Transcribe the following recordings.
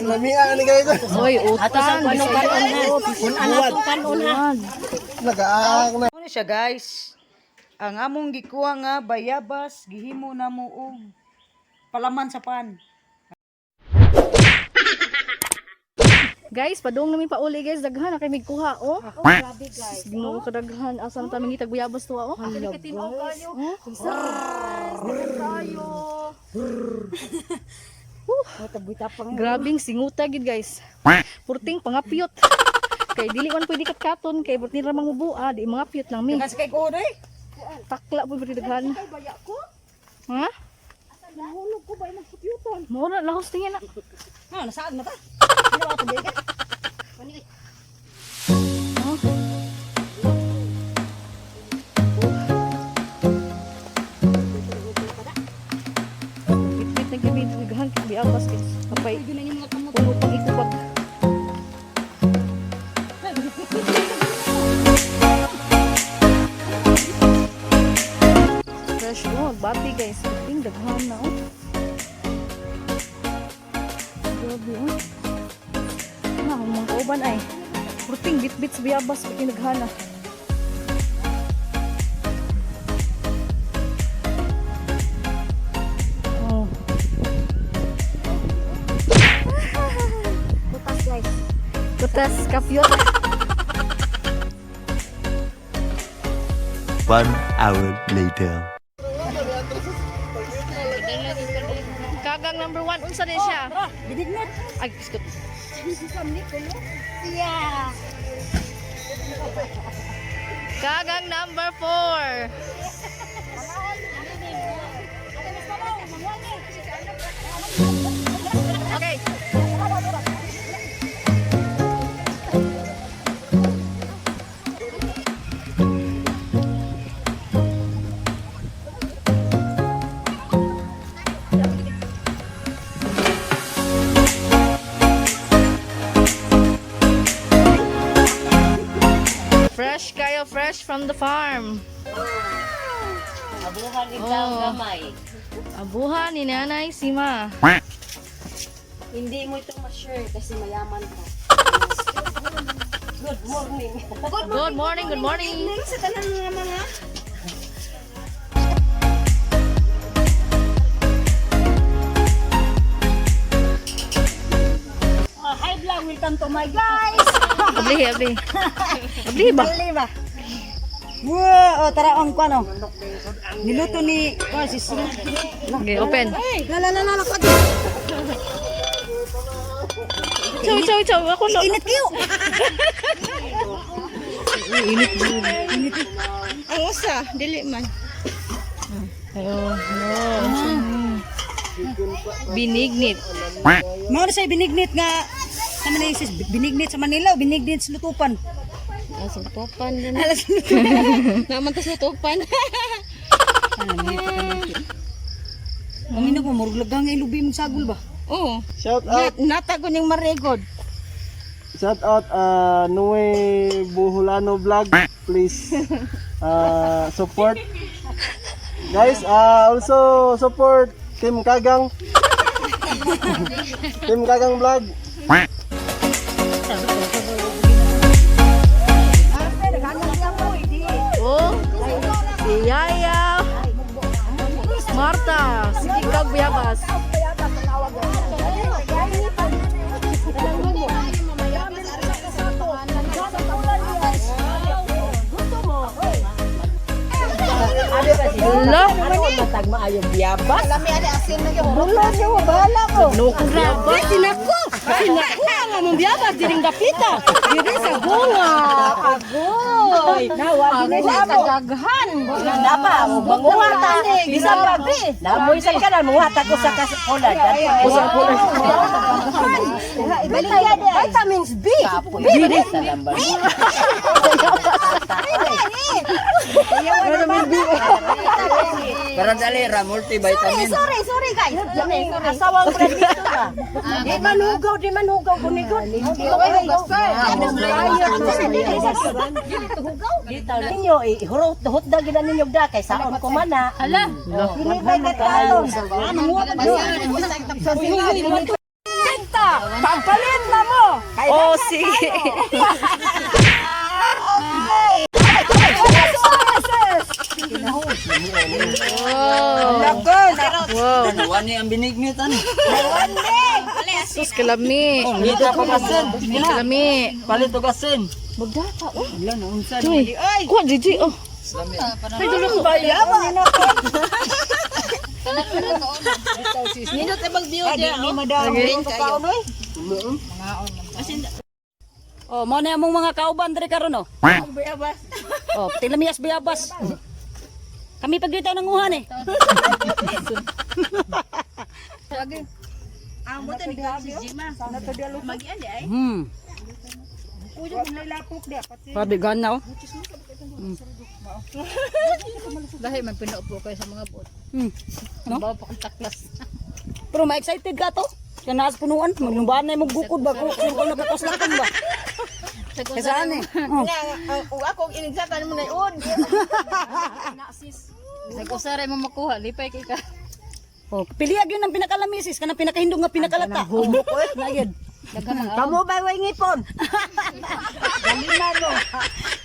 Lamia ni guys. Hoy, utang. Kung ano itong kanon ha. Nagaak na. Ano siya, guys? Ang among gikuha nga bayabas gihimo namo og palaman sa pan. Guys, padung namin pauli, guys, daghan na kay migkuha oh. Grabe, guys. Ginoo kadaghan asa na ta mangitag bayabas tuwa oh. Hala, guys. Oh. Grabing singuta gid, guys. Purting pangapyot. Kay dili man pwede katkaton kay burti ra mangubua, di mangapyot lang mi. Kasi kay ko eh. Takla po pwede daghan. Ha? Nahulog ko ba imong kapyuton? Mo na lahos tingin na. Ha, nasaan na ta? Oh. Bitbit na gabi daghan kay biabas guys. Kapay puno pang ikubag. Fresh oh, bati, guys. Ting daghan na oh. Grabe oh. Na, ang mga kauban ay. Purting bitbit sa biyabas pag naghana. Oh. Butas, guys. Kutas kapyot. 1 hour later. Kagang number 1 unsa din siya? Binignit. Ay, biskot. Yeah. Kagang number 4. Okay. Fresh kayo, fresh from the farm. Abuhan ikaw Oh. gamay. Abuhan ni Nanay Sima. Hindi mo ito ma-share kasi mayaman ka. Good morning. Good morning, good morning. Sa tanan nga mga Hi vlog, welcome to my guys. Abli, abli. Abli ba? Dali ba? Wow, oh, tara ang kuno. Niluto ni oh, si Sina. Okay, open. La la la la la. kuwan. Chow, chow, chow. Ako na. Init kayo. Init. Ang usa, dili man. Ayo, no. Binignit. Mao na siya binignit nga sa Manila, sis, binignit sa Manila o binignit sa Lutupan. Sa lutupan. Alas Lutupan. Naman tas lutupan. Ang ina ko murag lagang nga ilubi mong sagol ba? Oo. Shout out, Nata ko ning maregod. shout out Noe Buhulano vlog. Please support. Guys, also support Team Kagang. Team Kagang vlog. Oh. Si Yaya. Marta. Sige kag buyabas. Hala. matag maayong biyabas. Bulo siya, bahala ko. No ko biyabas. Sinako! Sinako ang among biyabas diring dapita. Diri sa bunga. Agoy. Nawa gini sa daghan. Napa, manguha ta. Bisan pa. Namoy sa kanan, manguha ta ko sa kasulad. Usa ko na. Vitamins B. B. Para dali ra multivitamin. Sorry, sorry guys. Asawang ko dito ba? Di man hugaw, di man hugaw kunigod. Ninyo ihurot hutda gid ninyo da kay saon ko mana. Hala. Dili kay katon. Pagpalit na mo. Oh, sige. Wow. Wani ang binignit ani. Sus, kalami. Ngita pa kasen. Kalami. Palit og asin. Magdata, oh. Wala na unsa. Joy. Kuha, Gigi, oh. Ay, dulo ko. Oh, mo na among mga kauban diri karon oh. Oh, tilamiyas bayabas. Kami pagdito nanguhan eh. Grabe gana oh. Dahil man pinaupo kayo sa mga bot. No? Bawa pa kong taklas. Pero ma-excited ka to. Kaya naas punuan, maglumbahan na imong gukod ba ko kung nagkakoslakan ba. Kasi ano eh. Oh. Ako inigsatan mo na yun. Bisag usaray mo makuha, lipay kay ka. Oh, piliag yun ang pinakalamisis kanang pinakahindong nga pinakalata. Humok eh, nagyad. Kamu ba way ngipon?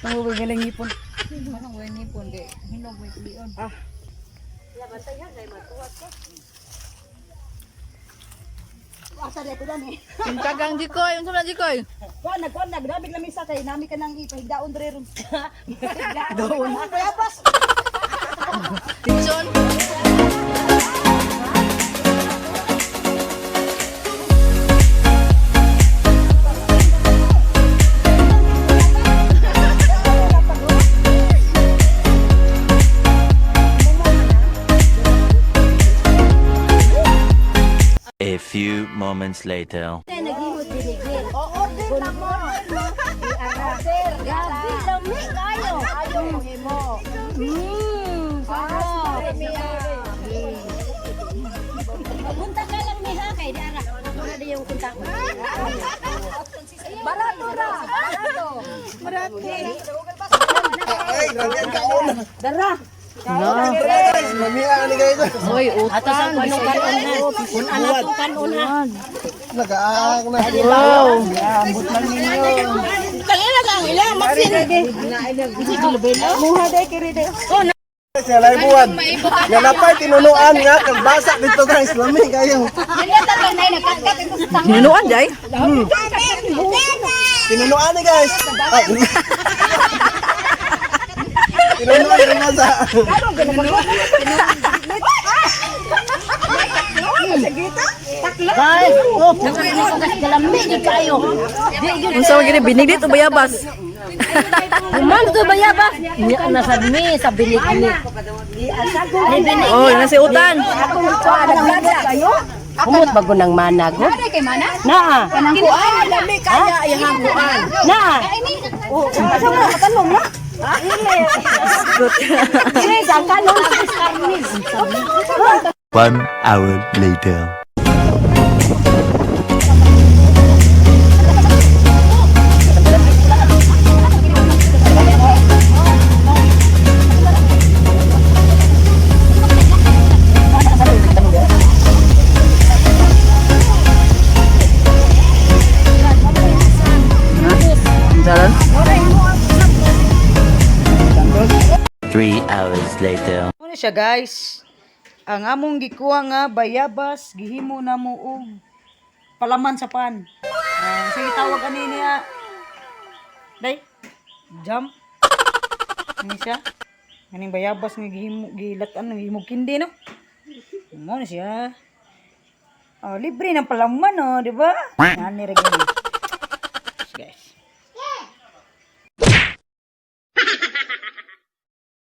Ang ubay galing ipon. Manong way nipon di. Hinog may kulion. Asa di ko dan eh. Yung Jikoy, unsa man Jikoy? Kuan na kuan na grabe lamisa kay nami ka nang ipahigdaon dre ron. Doon. Bayabas. John. A few moments later. Grabe, lami kayo. Ayaw mo himo. Punta ka lang ni ha kay dara. Wala di yung punta ko. Barato ra. Barato. Ay, grabe ang kaon. Dara. Guys, mamia ani guys. Oy, utang. Anong kanon na? Kun ana tong kanon ha. Nagaak na. Wow. Ambot lang ninyo. Kalila lang ila maxin. Muha day kiri day. Sa laibuan. Nga napay tinunuan nga kag basa dito guys, lami kayo. Ninuan jay? Tinunuan ni guys. Ay. Tinunuan yung basa. Guys, oh, kalami gyud kayo. Unsa man gini binigit o bayabas? Human to bayabas. Nya na sad mi sa binig ani. Oh, nasi utan. Kumot bago ng manag. Kay mana? Naa. Kanang kuan, lami kaya ayang kuan. Naa. Asa mo katalong na? Sis, ang kanon sis karnis. 1 hour later. Three hours later. Muna siya guys. Ang among gikuha nga bayabas gihimo namo og palaman sa pan. Sige tawag ani niya. Day. Jam. Ani siya? Kaning bayabas nga gihimo gilatan gihimo kindi no. Mo na siya. Oh, libre ng palaman oh, di ba? Ani ra gani.